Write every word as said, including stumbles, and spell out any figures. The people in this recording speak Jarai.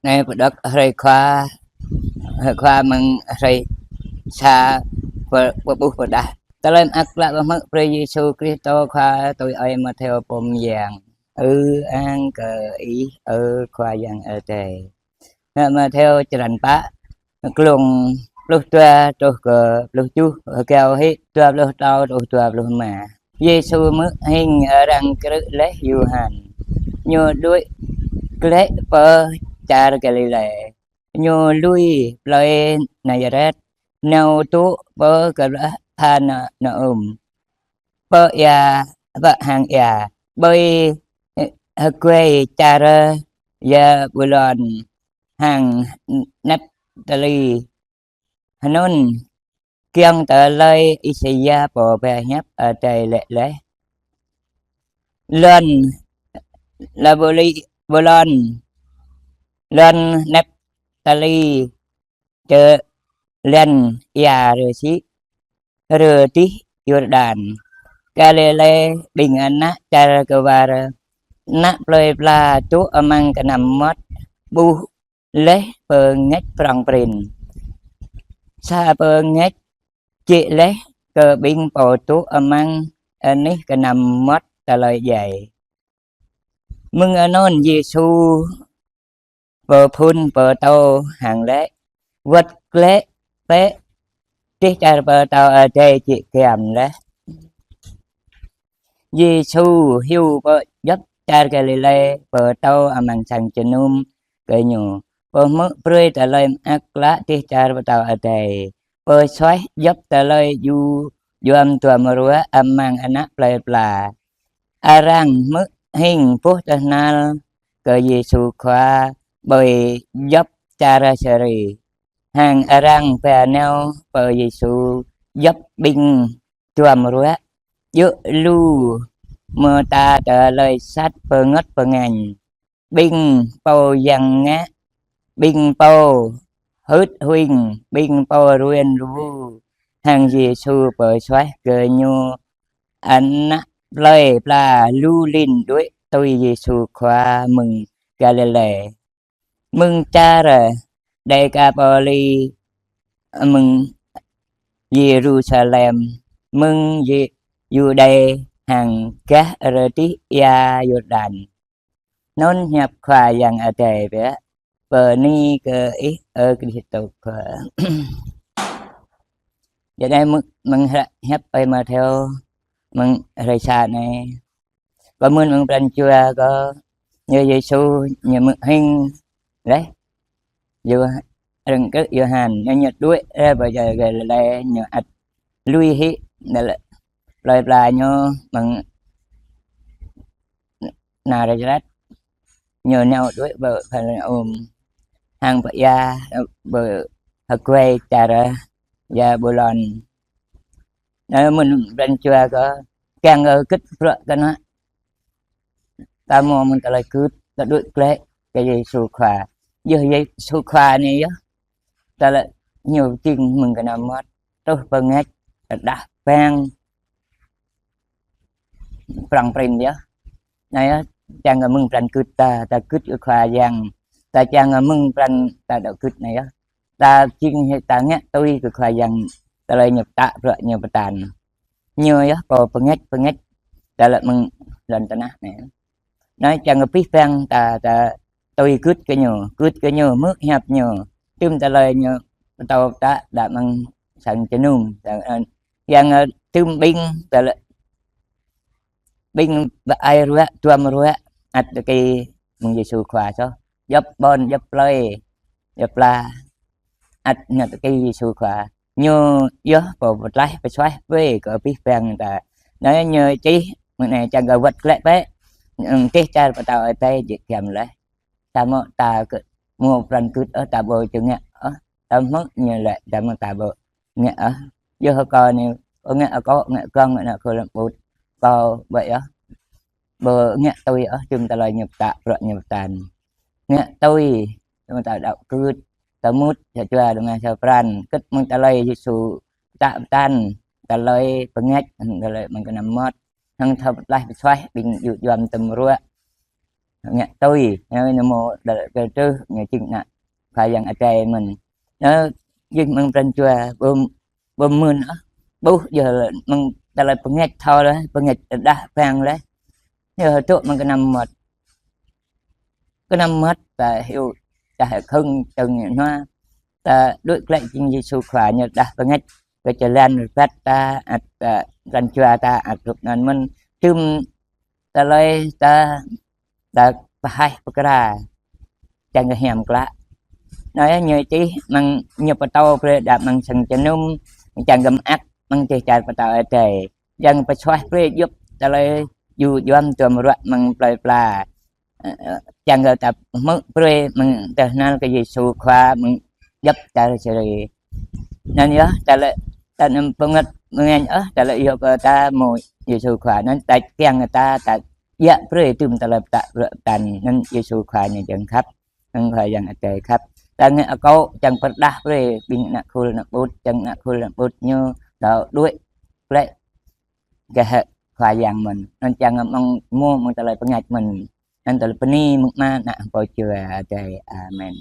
Anai pơđŏk hrơi Khua, hrơi Khua mơ̆ng hrơi sa pơ-, pơƀuh pơđah. Tơlơi mơak klă pơhmư̆ brơi Yêsu Kristô Khua tui ơi Mattheo pô mơyang. Ư-ang kơ Ih, ơ Khua Yang Adai. Mơ̆ng Mattheo črăn pă, klung pluh dua truh kơ pluh tơjuh, rơgao hĭ dua pluh klâo truh dua pluh rơma. Yêsu hmư̆ hing arăng krư̆ laih Yôhan, Ñu đuaĭ glaĭ pơ čar Galilê. Ñu lui plơi Nazaret, nao dŏ pơ Kapharnaum, pơ ia, pơ hang ia, ƀơi hơguai čar Zabulon hăng Naptali. Hơnŭn kiăng tơlơi Isaia pô pơhiăp Adai laĭ laih: Lŏn Zabulon, lŏn Naptali, čơ lŏn ia rơsĭ, rơdih Yôrdan, Galilê, ƀing ană čar kơwar, ană plơi pla dŏ amăng kơnăm mơmŏt, ƀuh laih pơngač prŏng prin. Sa pơngač jĕ laih kơ ƀing pô dŏ amăng anih kơnăm mơmŏt tơlơi djai. Mơ̆ng anŭn Yêsu pơphun pơtô hăng laĭ: Wơ̆t glaĭ bĕ, dêh čar pơtao Adai jĕ giăm laih. Yêsu hyu pơ djŏp čar Galilê, pơtô amăng sang jơnum gơñu, pơhmư̆ brơi tơlơi mơak klă dêh čar pơtao Adai, pơsuaih djŏp tơlơi djru djuăm duăm ruă amăng ană plơi pla. Arăng hmư̆ hing boh tơhnal kơ Yêsu Khua ƀơi djŏp čar Samari, hăng arăng ba nao pơ Yêsu djŏp ƀing duăm ruă, djơ̆ lu mơta tơlơi sat pơngơ̆t pơngañ, ƀing pô yang ngă, ƀing pô hưt huing, ƀing pô ruen rơwu. Hăng Yêsu pơsuaih gơñu, ană plơi pla lu lin đuaĭ tui Yêsu Khua mơ̆ng Galilê. Mơ̆ng čar Dekapoli, mơ̆ng Yêrusalem, mơ̆ng Yê-, Yuđê hăng gah rơdih ia Yôrdan. Anŭn hiăp Khua Yang Adai biă. Bơni kơ Ih, ơ Kristô Khua. Jăk anai mơ̆ng, mơ̆ng hră hiăp ơi Mattheo, mơ̆ng hrơi sa anai. Kơ mơ̆n mơ̆ng pran jua kơ ñu Yêsu ñu hmư̆ hing laih Yô-, arăng krư̆ Yôhan, ñu, ñu đuaĭ rai pơ čar Galilê, ñu ăt lui hĭ, đa lĕ plơi pla ñu mơ̆ng Nazaret, ñu nao đuaĭ pơ Kapharnaum, hăng pơ ia, pơ hơguai čar Zabulon. Anai mơ̆n pran jua kơ kiăng kơ gưt bruă kơ ană ta hmâo mơ̆n tơlơi gưt, ta đuaĭ glaĭ kơ Yêsu Khua. Yơh Yêsu Khua anai yơh, ta lĕ ñu jing mơ̆ng kơnăm mơmŏt, truh pơngač, tơdah bang prŏng prin yơh. Anai yơh, čang kơ mơ̆ng pran gưt ta, ta gưt kơ Khua Yang, ta čang kơ mơ̆ng pran ta đaŏ gưt anai yơh. Ta jing hĭ ta ngă tui kơ Khua Yang, tơlơi ñu pơtă bruă ñu pơtă. Ñu yơh pô pơngač, pơngač tơlơi mơ̆ng lŏn tơnah anai. Anai čang kơ abih bang ta, ta tui gưt kơ ñu, gưt kơ ñu, hmư̆ hiăp ñu, tŭm tơlơi ñu pơtô pơtă đa mơ̆ng sang jơnum, sang, ơ, yang, ơ, tŭm ƀing tơlơi, ƀing pơai ruă, duăm ruă, ăt tơkĭ mơ̆ng Yêsu Khua soh. Djŏp ƀôn, djŏp plơi, djŏp pla, ăt ñu tơkĭ Yêsu Khua. Ñu yơh pô pơtlaih pơsuaih brơi kơ abih bang ta. Anai ñu čih, mơ̆ng anai čang kơ wơ̆t glaĭ bĕ, dêh čar pơtao Adai jĕ giăm laih. Samơ̆ ta kơ hmâo pran gưt ôh, ta ƀu či ngă ôh, ta hmư̆ ñu laĭ, samơ̆ ta ƀu ngă ôh. Yơh kâo anai, kâo ngă akŏ, ngă gơ̆ng, ngă ană khul ƀut, kâo ƀu yơh, ƀu ngă tui ôh, tŭm tơlơi ñu pơtă, bruă ñu pơtă. Ngă tui, tŭm ta đaŏ gưt, ta mŭt, sa jua rơma sa pran, gưt mơ̆ng tơlơi Yêsu pơtă pơtă, tơlơi pơngač, tơlơi mơ̆ng kơnăm mơmŏt, hăng thâo pơtlaih pơsuaih ƀing djru djuăm tơm ruă. ngă tui, ñu nao mơ̆ đa lĕ kơ truh, ñu jing ană Khua Yang Adai mơ̆n. Ñu jing mơ̆ng pran jua, ƀu, ƀu mưn ôh, ƀuh yơh mơ̆ng tơlơi pơngač thâo laih, pơngač rơđah pang laih. Ñu hơdră mơ̆ng kơnăm mơmŏt. Kơnăm mơmŏt ta hyu, ta hơkhŏng tơng ñu nua. Ta đuaĭ glaĭ jing Yêsu Khua ñu rơđah pơngač kơ jơlan rơbat ta, ăt, ăt, pran jua ta, ăt hrup anŭn mơ̆n. Tơm tơlơi ta, ta pơhaih pơkra, čang kơ hiam klă. Anai ñu čih mơ̆ng ñu pơtô brơi đa mơ̆ng sang jơnum, čang kơ mơak mơ̆ng dêh čar pơtao adai. Čang pơsuaih brơi djŏp tơlơi djru djuam duăm ruă mơ̆ng plơi pla. Ơ, ơ, čang kơ ta hmư̆ brơi mơ̆ng tơhnal kơ Yêsu Khua mơ̆ng djŏp čar Siri. Anŭn yơh, ta lĕ, ta anăm pơngăt mơngañ ôh, ta lĕ yua kơ ta mơ̆ Yêsu Khua. Anŭn ta kiăng kơ ta, ta djă brơi tơm tơlơi pơtă bruă pơtăn. Anŭn Yêsu Khua ñu jing khăp, anŭn Khua Yang Adai khăp. Ta ngă akŏ čang pơrơđah brơi ƀing ană khul ană ƀut, čang ană khul ană ƀut ñu, đaŏ đuaĭ glaĭ kơ hơ̆k Khua Yang mơ̆n. Anŭn čang mơ̆ng mơ̆ mơ̆ng tơlơi pơngač mơ̆n. Anŭn tơlơi bơni mơ̆ng Ama, Ană, Pô Jua Adai. Amen.